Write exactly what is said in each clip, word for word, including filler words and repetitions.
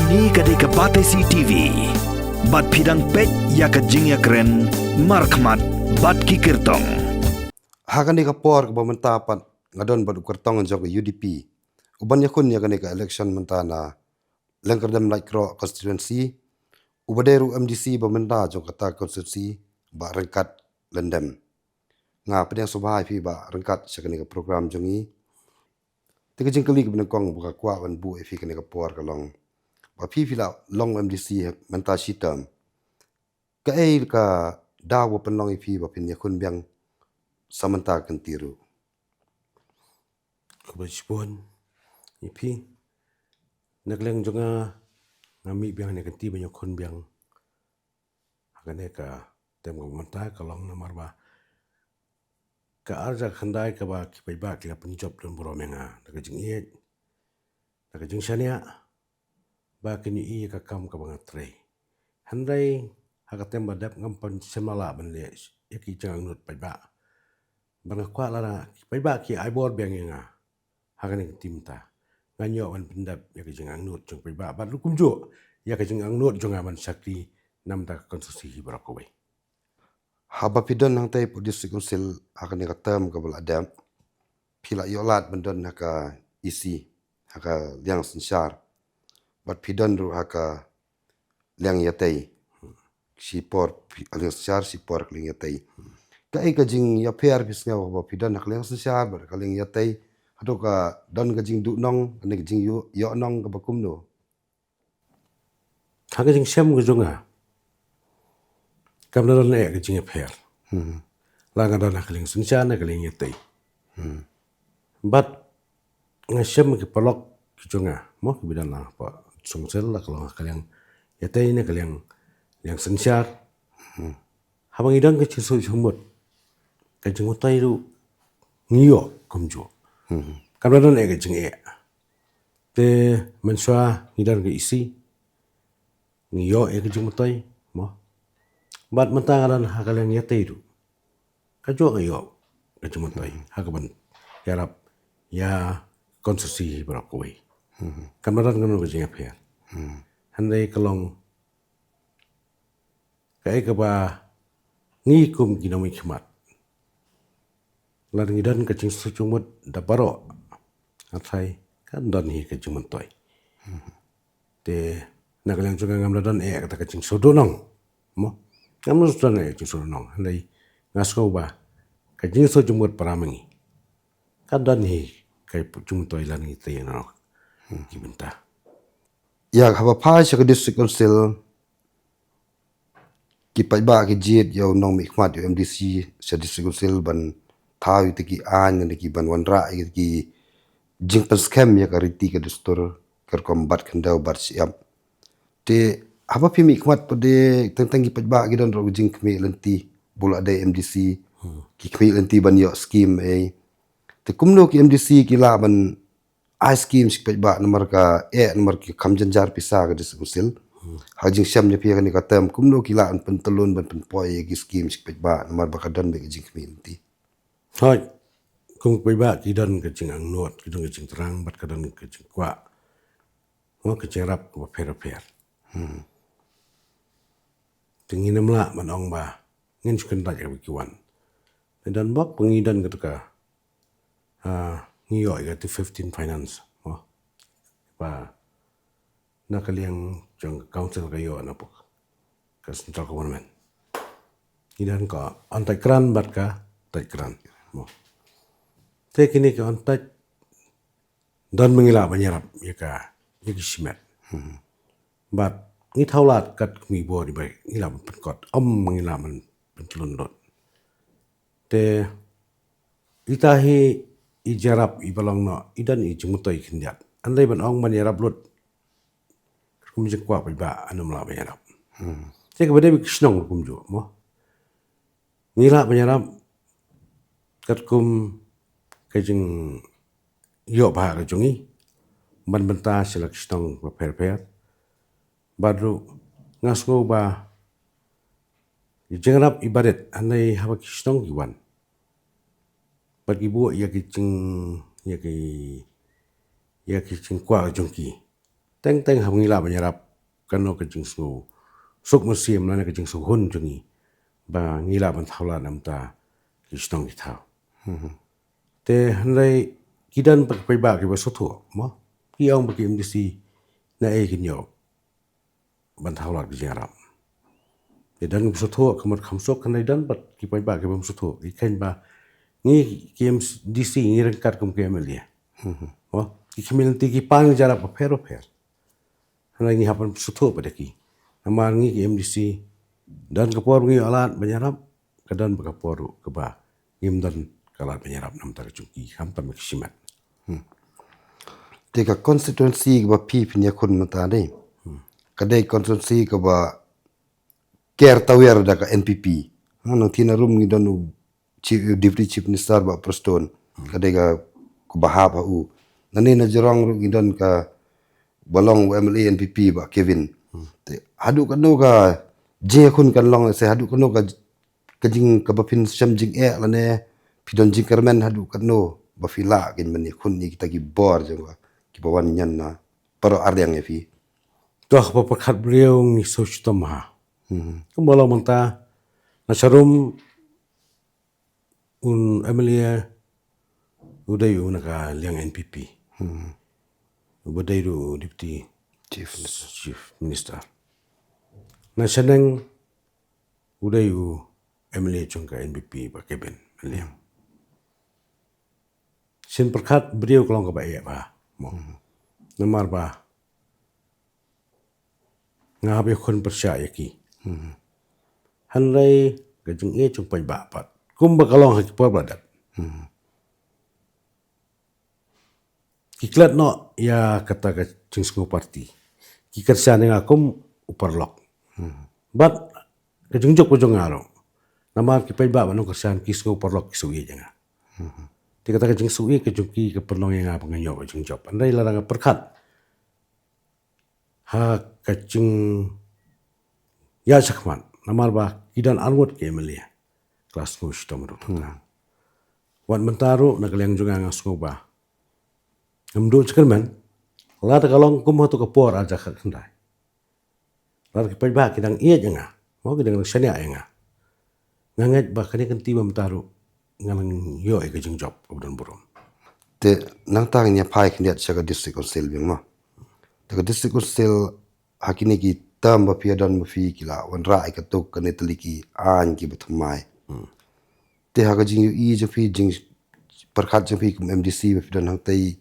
Kane ka dei ka Batesi T V. Bad phi dang peit ïa ka jingïakren markhmat bad ki kyrtong. Ha kane ka por kaba mynta pat nga don bad u kyrtong jong ka U D P uban ïakhun ïa kane ka election mynta na Lyngkyrdem Laitkroh constituency, uba dei ruh M D C ba mynta jong kata ka constituency, Bah Ryngkat Lyndem. Nga pdiang sngewbha ïa phi Bah Ryngkat sha kane ka program jong ngi. Te ka jingkylli kaba nyngkong ba nga kwah ban buh ïa phi kane ka por ka long ba phi phi la long M D C mynta shi term. Kaei ka daw ba pynlong ïa phi ba phin ïakhun biang sa mynta ka kynti ruh? Khublei shibun ïa phi. Na ka liang jong nga, nga mih biang na ka kynti ban ïakhun biang ha kane ka term kaba mynta ka long namar ba ka ar hajar khyndai kaba ki paidbah ki la pynjop don burom ïa nga da ka jingïeit, da ka jingshaniah ba kin ïohi ïa ka kam kaba nga trei. Hynrei ha ka term ba dep ngam pynshemla lah ban leh ïa ki jingangnud paidbah. Ba nga kwah lada ki paidbah ki ai bor biang ïa nga ha kane ka kynti mynta, ngan ïoh ban pyndep ïa ka jingangnud jong paidbah bad ruh kumjuh ïa ka jingangnud jong nga ban shakri namar ka constituency hi baroh kawei. Haba phi don hangtei hapoh District Council ha kane ka term kaba la dep, phi la ïoh lad ban don ha ka E C, ha ka liang synshar, bad phi don ruh ha ka liang ïatei. Shi por phi, ha liang synshar, shi por ha ka liang ïatei. Kaei ka jingïapher phi sngew haba phi don ha ka liang synshar bad ha ka liang ïatei? Hato ka don ka jingduhnong, ka don ka jingïoh, ïohnong kaba kumno? Ha ka jingshem ka jong nga, kam da don eh ka jingïapher. Hmm. La nga don ha ka liang synshar ne ka liang ïatei. Hmm. Bad nga shem ki paralok ki jong nga, mo, kiba don ha ka council, la ka long ha ka liang ïatei ne ka liang, liang synshar. Hmm. Haba ngi don ka jingsuk jingmut, ka jingmyntoi ruh ngi ïoh kumjuh. Hmm. Kam da don eh ka jingeh. Te mynshuwa ngi don ka E C, ngi ïoh ïa ka jingmyntoi, mo. Bad mynta nga don ha ka liang ïatei ruh, kajuh nga ïoh ka jingmyntoi ha kaban ïarap ïa ka constituency baroh kawei. Hmm. Kam da don kano ka jingïapher. Hmm. Hynrei ka long kaei kaba ngi kum ki nongmihkhmat, lada ngi don ka jingsuk jingmut da baroh, nga tharai kan don hi ka jingmyntoi. Hmm. Te na ka liang jong nga ngam da don eh kata ka jingsngewdonong, mo. Ngam da don eh ka jingsngewdonong. Hynrei nga sngew ba ka jingsuk jingmut para ma ngi, kan don hi ka jingmyntoi lada ngi trei noh ki bynta. Ïa, haba phai sha ka District Council, ki paidbah ki jied ïa u nongmihkhmat, ïa u M D C sha District Council ban thaw ïa kita ki aiñ, ne ki ban wanrah ïa ki jingpynskhem ïa ka riti ka dustur, ka rukom bat khyndew bat shyiap. Te haba phi mihkhmat pat de, teng teng ki paidbah ki don ruh ka jingkhmih lynti, ba la dei M D C, hmm, ki khmih lynti ban ïoh skim ei. Te kumno ki M D C ki lah ban ai skim sha ki paidbah namar ka eh, namar ki kham jynjar pisa ka District Council. Hmm. Ha ka jingshem jong phi ha kane ka term, kumno ki lah ban pyntyllun ban pynpoi ïa ki skim sha ki paidbah namar ba ka don beit ka jingkhmih lynti? Hooid, kum ki paidbah ki don ka jingangnud, ki don ka jingthrang bad ka don ka jingkwah, mo, ka jingïarap kaba pher bapher. Hmm. Te ngin ym lah ban ong ba ngin shu kyntait ïa kaba ki wan. Te don bok ba ngi don kata ka, ah, ngi ïoh ïa ka T fifteen finance, mo, ba na ka liang jong ka council ka ïoh na pdeng ka central government. Ngi don ka on-site grant bad ka site grant, mo. Te kine ki on-site don ba ngi lah ban ïarap ïa ka, ïa ki shimet. Hmm. Bad ngi thaw lad kat khmih bor ba ngi lah ban pynkot, ym ba ngi lah ban pyntyllun lut. Te ita hi i jingïarap iba long noh, i don i jingmyntoi khyndiat. Hynrei ban ong ban ïarap lut kum jingkwah paidbah, ym lah ban ïarap. Hmm. Te kaba dei ba ki shnong kumjuh, mo. Ngi lah ban ïarap katkum ka jingïoh bha ka jong ngi ban bynta sha la ki shnong bapher bapher. Bad ruh nga sngew ba i jingïarap iba rit, hynrei haba ki shnong ki wan bad ki buh ïa ki jing, ïa ki, ïa ki jingkwah jong ki, Teng teng haba ngi lah ban ïarap kano ka jingsngew suk mynsiem lane ka jingsngew hun jong ngi ba ngi lah ban thaw lad namar ki shnong ki thaw. Te hynrei ki don pat ki paidbah kiba sngewthuh mo, ki ong ba ki M D C na ei kin ïoh ban thaw lad ka jingïarap. Te don kiba sngewthuh ka mut kham suk, hynrei don pat ki paidbah kibym sngewthuh, ki kheiñ ba ngi ki M D C ngi ryngkat kum ki M L A. Mo, ki khmih lynti ki pan jingïarap bapher bapher. Hynrei ngi hap ban sngewthuh pat ïa ki. Namar ngi ki M D C don ka por ba ngi ïoh lad ban ïarap, ka don bad ka por ruh kaba ngim don ka lad ban ïarap namar ka jong ki, khamtam ïa ki shimet. Te ka constituency kaba phi phin ïakhun mynta dei, ka dei constituency kaba ker tawiar da ka N P P. Ha, nangthie na rum ngi don u Chief, Deputy Chief Minister Bah Prestone, ka dei ka, kaba hap ha u. Nangne na jrong ruh ngi don ka ba long u M L A N P P Bah Kevin. Te haduh katno ka jingïakhun kan long, se haduh katno ka, ka jing kaba phin shem jingeh lane phi don jingkyrmen, haduh katno ba phi lah kin ban ïakhun ïa kita ki bor jong ka kiba wan ñion na baroh arliang ïa phi? To, ba pyrkhat briew ngi shu shitom ha. Kumba long mynta, na sharum un M L A u dei u na ka liang N P P. Uba dei ruh u Deputy Chief Minister. Chief Minister. Na shaneng u dei u M L A jong ka N P P Bah Kevin Liang. Sien pyrkhat briew ka long kaba eh bha mo. Namar ba nga hap ïakhun pyrshah ïa ki. Hynrei ka jingeh jong paidbah pat kumba ka long ha ki por ba la dep, ki klet noh ïa kata ka jingsngew party. Ki kyrshan ïa nga kum u paralok. Bad ka jingjop ka jong nga ruh, namar ki paidbah ba nongkyrshan ki sngew paralok, ki sngew ïeit ïa nga. Te kata ka jingsngewsih ka jong ki ka pynlong ïa nga ba nga ïoh ka jingjop. Hynrei lada nga pyrkhat ha ka jingïaid shakhmat, namar ba ki don arngut ki M L A, ka la sngew shitom ruh. Wat mynta ruh na ka liang jong nga, nga sngew ba ngam duh jingkyrmen. Lada ka long kum hato ka por ar hajar khatkhyndai, lada ki paidbah ki dang ïeit ïa nga, mo, ki dang shaniah ïa nga, nga ngeit ba kane ka lynti ba mynta ruh nga nang ïoh ïa ka jingjop kaba don burom. Te nangta ngin ïa phai khyndiat sha ka District Council biang mo. Te ka District Council, ha kine ki term ba phi ïa don ma phi, ki la wanrah ïa kato kane tylli ki aiñ kiba thymmai. Te ha ka jingïohi jong phi, jingpyrkhat jong phi kum M D C ba phi don hangtei,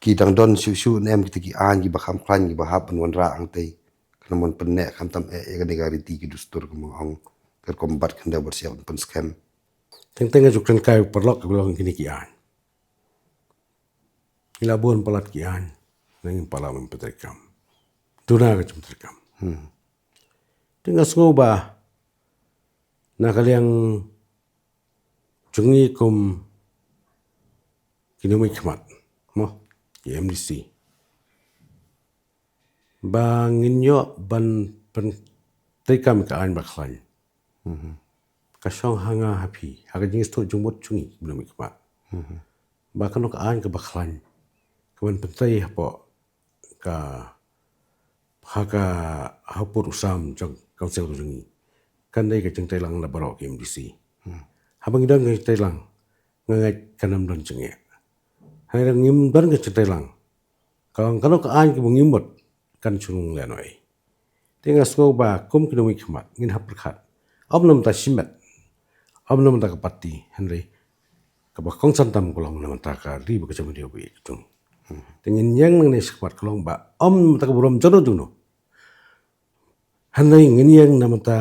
ki dang don shuh shuh ne em kita ki aiñ kiba kham khlaiñ kiba hap ban wanrah hangtei, khnang ban pynneh khamtam eh ïa kane ka riti ki dustur, kumba ong, ka rukom bat khyndew bat shyiap ban pynskhem? Teng teng nga ju kren kai u paralok, ka long kine ki aiñ. Ngi la bun palat ki aiñ, nangta ngim pat lah ban pyntreikam. Duna ka jingpyntreikam. Te nga sngew ba na ka liang jong ngi kum ki nongmihkhmat, mo, ki M D C, ba ngin ïoh ban pyntreikam ïa ka aiñ ba khlaiñ, ka shong ha nga ha phi, ha ka jingsngewthuh jingmut jong ngi ki nongmihkhmat, ba kano ka aiñ kaba khlaiñ ka ban pyntrei hapoh ka, ha ka, ha u pud u sam jong ka Council ka jong ngi, kan dei ka jingtreilang na baroh ki M D C. Haba ngi don ka jingtreilang, nga ngeit kan ym don jingeh. Hynrei lada ngim don ka jingtreilang, ka long kano ka aiñ kaba ngim mut, kan shu long lehnohei. Te nga sngew ba kum ki nongmihkhmat ngin hap pyrkhat, ym na bynta shimet, ym na bynta ka party, hynrei kaba kongsan tam ka long na bynta ka ri bad ka jaitbynriew ba ïeit ka jong ngi. Te ngin ïeng nangne shakhmat ka long ba ym na bynta ka burom jongno jongno, hynrei ngin ïeng na bynta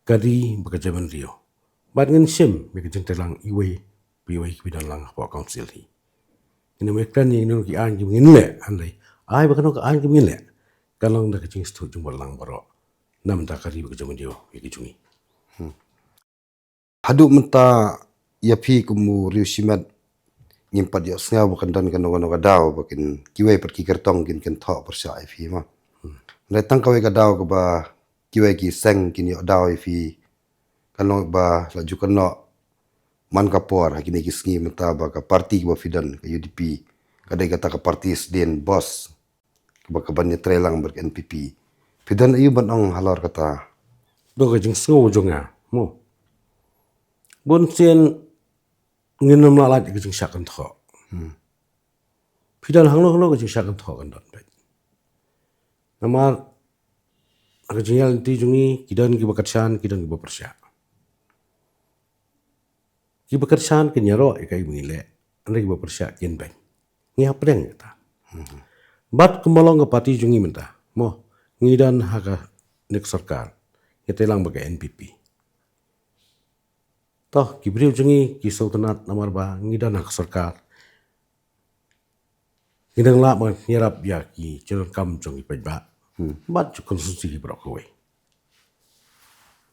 ka ri bad ka jaitbynriew. Bad ngin shim ïa ka jingtreilang iwei pa iwei kiba don lang hapoh Council hi. Ngin ym ïakren ïa kino ki aiñ kiba ngin leh, hynrei ai ba kano ka aiñ kaba ngin leh, kan long da ka jingsngewthuh jingmut lang baroh na bynta ka ri bad ka jaitbynriew ïa ka jong ngi. Haduh mynta ïa phi kum u riewshimet, ngim pat ïohsngew ba kan don kano kano ka daw ba kin, kiwei pat ki kyrtong kin kynthoh pyrshah ïa phi mo. Hynrei tang kawei ka daw kaba kiwei ki seng kin ïoh daw ïa phi, kan long ba la ju kynnoh man ka por ha kine ki sngi mynta ba ka party kaba phi don, ka U D P, ka dei kata ka party sdien boss. kaba ka ban ïatreilang bad ka N P P. Phi don aïu ban ong halor kata? Don ka jingsngew jong nga, mo. Bun sien ngin ym lah lait ka jingshah kynthoh. Hmm. Phi don hangno hangno ka jingshah kynthoh kan don beit. Namar ha ka jingïaid lynti jong ngi ki don kiba kyrshan, ki don kiba pyrshah. Kiba kyrshan kin ïaroh ïa kaei ba ngi leh, hynrei kiba pyrshah kin beiñ. Ngi hap pdiang ïa kata. Hmm. Bad kumba long ka party jong ngi mynta, mo, ngi don ha kane ka sorkar, ngi treilang bad ka N P P. Toh ki briew jong ngi ki sngewtynnat namar ba ngi don ha ka sorkar. Ngi dang lah ban ïarap ïa ki jingdonkam jong ki paidbah. Hmm. Bad jong ka konstituensi baroh kawei.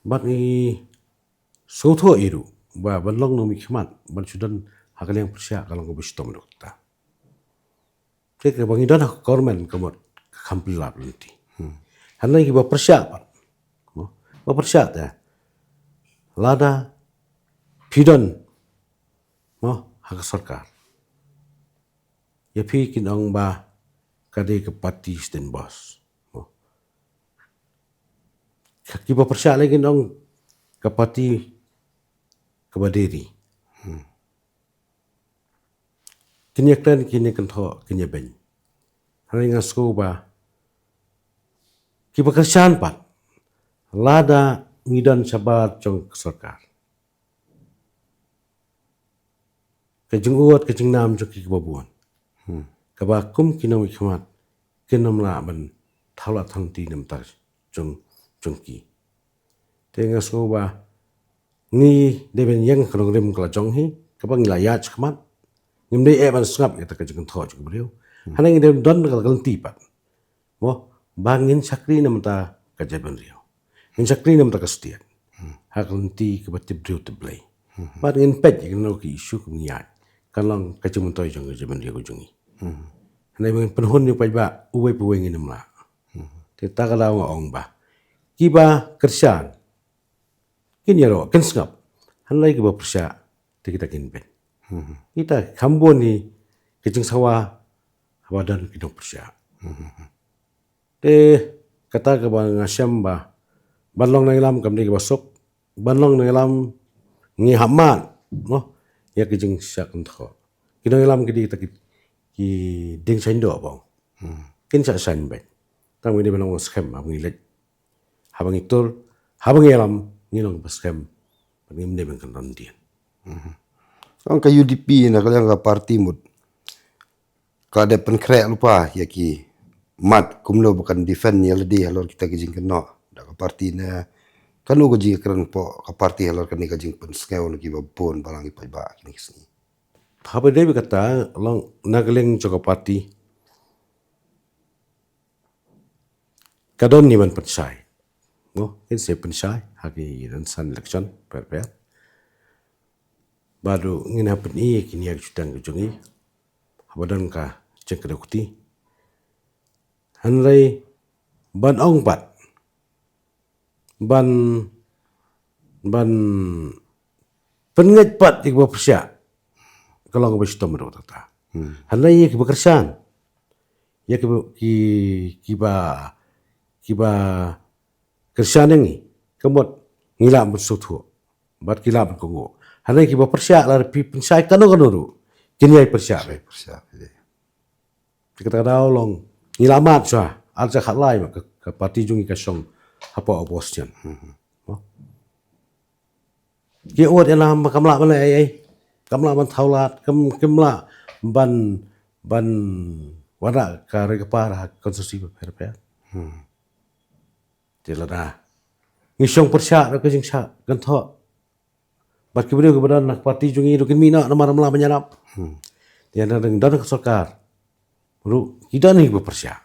Bad ngi sngewthuh ïa ruh ba ban long nongmihkhmat, ban shu don ha ka liang pyrshah ka long kaba shitom ruh kata. Te kaba ngi don ha ka government ka mut ka kham pynlap lynti. Hmm. Hynrei kiba pyrshah pat, mo, ba pyrshah te, lada phi don, mo, ha ka sorkar, ïa phi kin ong ba ka dei ka party stun bos, mo. Ka, kiba pyrshah lei kin ong ka party kaba dei ri. Hmm. Kin ïakren, kin ïakynthoh, kin ïabeiñ. Hynrei nga sngew ba kiba kyrshan pat, lada ngi don shabar jong ka sorkar, ka jingud ka jingnam jong ki kaba bun. Hmm. Kaba kum ki nongmihkhmat kin ym lah ban thaw lad tang ti namar jong, jong ki. Te nga sngew ba ngi dei ban ïeng ha ka nongrim ka la jong hi, kaba ngi la ïaid shakhmat. Ngim dei eh ban sngap ïa kata ka jingkynthoh jong ki briew. Hmm. Hynrei ngi dei ban don ka lynti pat, mo, ba ngin shakri namar ka jaitbynriew, ngin shakri namar ka state. Hmm. Ha ka lynti kaba tip briew tip Blei. Hmm. Bad ngin peit ïa kano ki issue kaba ngi ïaid, kan long ka jingmyntoi jong ka jaitbynriew ka jong ngi. Hmm. Hynrei ba ngin pynhun ïa u paidbah uwei pa uwei ngin ym lah. Hmm. Te kata ka daw nga ong ba kiba kyrshan kin ïaroh, kin sngap. Hynrei kiba pyrshah te kita kin beiñ. Hmm. Kita kham bun hi ka jingsawa haba don ki nongpyrshah. Hmm. Te kata kaba nga shem ba ban long nongïalam kam dei kaba suk, ban long nongïalam ngi hap mad, mo, ïa ka jingshah kynthoh. Ki nongïalam ki dei kita ki, ki dieng shaiñdoh bong. Hmm. Kin shah shaiñ beiñ. Tang ba ngi dei ban long skhem haba ngi leit, haba ngi tur, haba ngi ïalam, ngi long ba skhem. Bad ngim dei ban kyndon dien. Hmm. Ong ka U D P na ka liang ka party mut ka dei pynkhreh lypa ïa ki mat kumno ba kan defend ïa lade halor kita ki jingkynnoh da ka party ne kano ka jingkren po ka party halor kane ka jingpynsngew na kiba bun balang ki paidbah kine ki sngi. Haba dei ba kata long na ka liang jong ka party ka don ni ban pynshai. Mo, kin sa pynshai ha ki rynsan election pher pher. Bad ruh ngin hap pyni ïa kine ki jutang ki jong ngi haba don ka jingkdew kti. Hynrei ban ong pat, ban, ban pynngeit pat ïa kiba pyrshah, ka long kaba shitom ruh kata. Hmm. Hynrei ïa kiba kyrshan, ïa kiba, ki, kiba, kiba kyrshan ïa ngi, ka mut ngi lah ban sngewthuh bad ki lah ban kohnguh. Hynrei kiba pyrshah lada phi pynshai kano kano ruh kin ïai pyrshah. Pyrshah, pyrshah. Te kata ka daw long ngi la mad shuwa, ar hajar khatlai ma ka, ka party jong ngi ka shong hapoh opposition. Hmm. Mo. Ki ot ïa na ma kam lah ban leh ei ei, kam lah ban thaw lad, kam, kam lah ban, ban wanrah ka ri ka par ha ka konstituensi pher pher. Hmm. Te lada ngi shong pyrshah ruh ka jingshah kynthoh, bad ki briew kiba don ha ka party jong ngi ruh kin mih noh namar ym lah ban ïarap. Hmm. Te ynda dang don ka sorkar ruh ki don kiba pyrshah,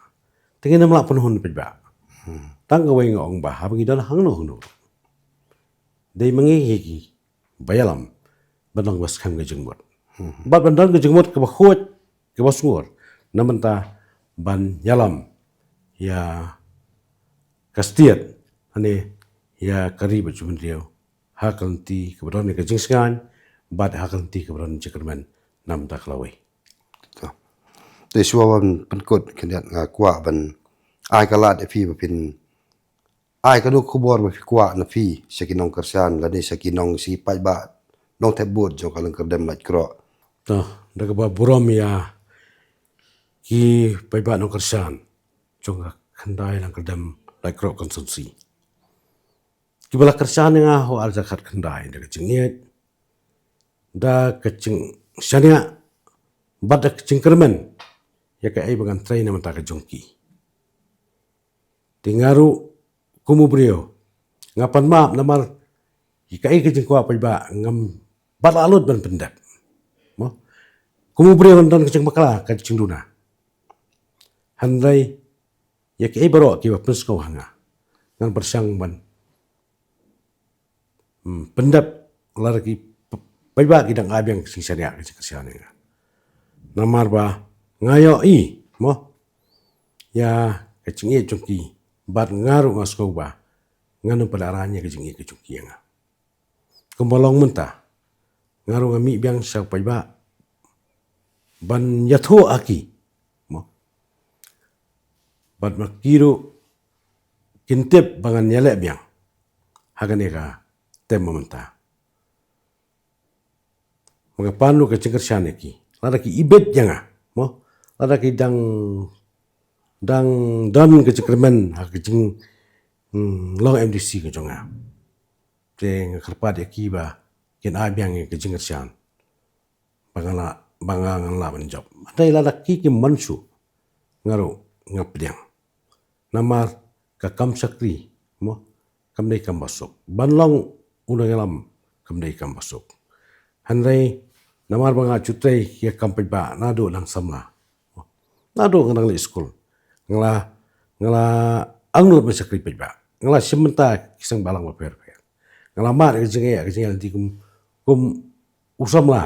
te ngin ym lah pynhun paidbah. Hmm. Tang kawei nga ong ba haba ngi don hangno hangno ruh, dei ma ngi hi kiba ïalam ban long ba skhem ka jingmut. Hmm. Bad ban don ka jingmut kaba khuid, kaba sngur na bynta ban ïalam ïa ka state, lane ïa ka ri bad jaitbynriew ha ka lynti kaba don ïa ka jingsngewbha bad ha ka lynti kaba don jingkyrmen na bynta ka lawei. To. Te shuwa ban pynkut khyndiat nga kwah ban ai ka lad ïa phi ba phin ai kano ka khubor ba phi kwah na phi sha ki nongkyrshan lane sha ki nong, sha ki paidbah nongthep vote jong ka Lyngkyrdem Laitkroh. To, da kaba burom ïa ki paidbah nongkyrshan jong ka khyndai Lyngkyrdem Laitkroh constituency. Kiba la kyrshan ïa nga ha u ar hajar khatkhyndai da ka jingïeit, da ka jingshaniah bad da ka jingkyrmen ïa kaei ba ngan trei na bynta ka jong ki. Te nga ruh kum u briew nga pan map namar ïa kaei ka jingkwah paidbah ngam pat lah lut ban pyndep. Mo? Kum u briew ngan don ka jingbakla ka jingduna. Hynrei ïa kaei baroh kiba pynsngew ha nga, ngan pyrshang ban, hmm, pyndep lada ki p-, paidbah ki dang ai biang ka jingshaniah ka jingkyrshan ïa nga. Namar ba nga ïohi, mo, ïa ka jingïeit jong ki bad nga ruh nga sngew ba ngan ym pat lah rah ïa ka jingïeit ka jong ki ïa nga. Kumba long mynta, nga ruh nga mih biang sha u paidbah ban ïathuh ha ki, mo, bad ma ki ruh kin tip ba ngan ïaleh biang ha kane ka term mynta. Ba nga pan ruh ka jingkyrshan ïa ki, lada ki ibit ïa nga, mo, lada ki dang, dang don ka jingkyrmen ha ka jing, hmm, long M D C ka jong nga. Te nga kyrpad ïa ki ba kin ai biang ïa ka jingkyrshan ba nga lah, ba nga ngan lah ban jop. Hynrei lada ki kim mynshuh, nga ruh nga pdiang. Namar ka kam shakri, mo, kam dei kam basuk. Ban long u nongïalam kam dei kam basuk. Hynrei namar ba nga ju trei ïa ka kam paidbah naduh nang samla, naduh nga dang leit skul, nga la, nga la angnud ban shakri paidbah. Nga la shim bynta ki seng balang bapher bapher. Nga la mad ka jingeh, ka jingeh lynti kum, kum u samla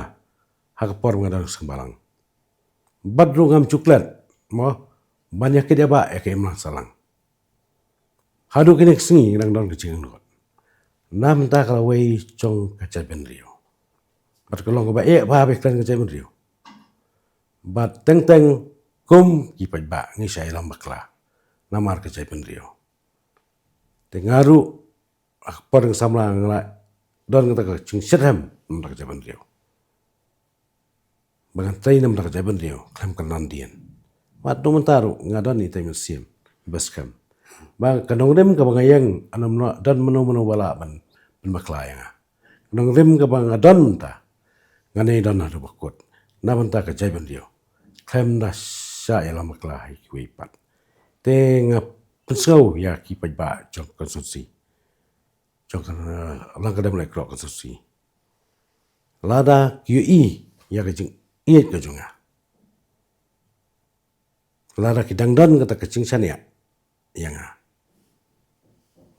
ha ka por ba nga dang seng balang. Bad ruh ngam ju klet, mo, ban ïakit ïabah ïa ka imlang sahlang. Haduh kine ki sngi nga dang don ka jingangnud na bynta ka lawei jong ka jaitbynriew. Bad ka long kaba eh ba ha ba kren ka jaitbynriew. Bad teng teng kum ki paidbah ngi shah ïalam bakla namar ka jaitbynriew. Te nga ruh ha ka por nga samla nga la don kata ka jingshitrhem namar ka jaitbynriew. Ba ngan trei namar ka jaitbynriew khlem kynran dien. Bad naduh mynta ruh nga don itai mynsiem ba skhem ba ka nongrim kaba nga ïeng, ym don mano mano ba lah ban, ban bakla ïa nga. Ka nongrim kaba nga don mynta ngan ïai don haduh ba kut na bynta ka jaitbynriew, khlem da shah ïalam bakla ha kiwei pat. Te nga pynsngew ïa ki paidbah jong ka constituency, jong ka, eh, Lyngkyrdem Laitkroh constituency, lada ki ïohi ïa ka jingïeit ka jong nga, lada ki dang don kata ka jingshaniah ïa nga,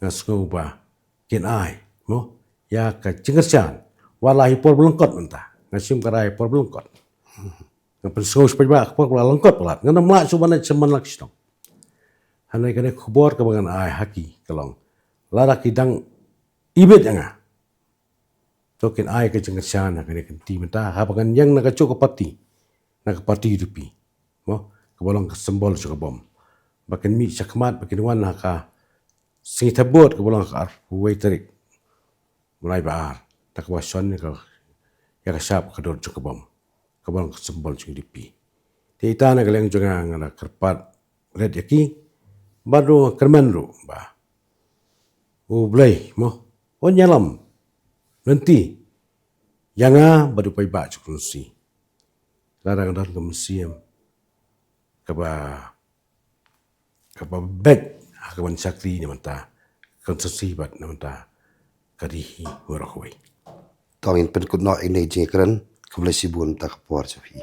nga sngew ba kin ai, mo, ïa ka jingkyrshan. Wat la hi por ba lyngkot mynta, nga shim ka rai por ba lyngkot. Nga pynsngew sha paidbah ka por ba la lyngkot palat, ngan ym lah shuh ban leit sha man la ka shnong. Hynrei kane ka khubor kaba ngan ai ha ki ka long, lada ki dang ibit ïa nga, to kin ai ka jingkyrshan ha kane ka kynti mynta haba ngan ïeng na kajuh ka party, na ka party U D P, mo, kaba long ka symbol jong ka bom, ba kin mih shakhmat, ba kin wan ha ka sngi thep vote kaba long ha ka arphew wei tarik u bnai ba ar, da kaba shon ïa ka, ïa ka shap ka dur jong ka bom kaba long ka symbol jong U D P. Te ita na ka liang jong nga nga la kyrpad rit ïa ki, bad ruh nga kyrmen ruh ba U Blei, mo, un ïalam lynti ïa nga bad u paidbah jong ka constituency. Lada nga don ka mynsiem kaba, kaba beit ha kaban shakri na bynta ka constituency bad na bynta ka ri hi baroh kawei. To ngin pynkut noh ïa kane ka jingkren. Khublei shibun mynta ka por jong phi.